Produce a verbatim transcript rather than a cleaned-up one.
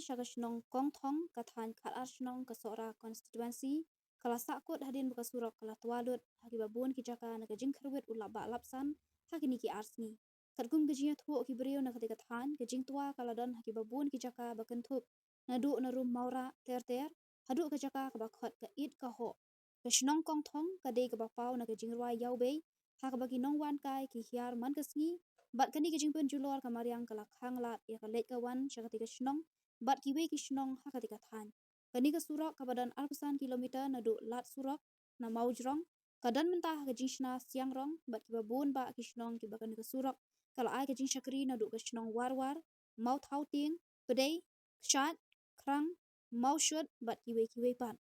sha ka shnong Kongthong, ka thaiñ khatar shnong ka Sohra constituency, ka la sahkut hadien ba ka surok ka la twa lut ha kiba bun ki jaka na ka jingkyrwit u lapbah lapsan ha kine ki ar sngi. Katkum ka jingïathuh ki briew na katei ka thaiñ, ka jingtwa ka la don ha kiba bun ki jaka ba kynthup naduh na Rum Mawrah ter ter haduh ka jaka kaba khot ka It Ka Hoh. Ka shnong Kongthong ka dei kaba paw na ka jingrwai ïawbei, ha kaba ki nongwan kai ki hiar man ka sngi, bad kane ka jingpynjulor ka mariang ka la khang lad ïa ka leit ka wan sha katei ka shnong bad kiwei ki shnong ha katei ka thaiñ. Kane ka surok kaba don arphew san kilometer naduh lad surok na Mawjrong ka don mynta ha ka jingshna siang rong, bad kiba bun bah ki shnong kiba kane ka surok ka la ai ka jingshakri naduh ka shnong Warwar, Mawthawtieng, Pdei, Kshaid, Khrang, Mawshut bad kiwei kiwei pat.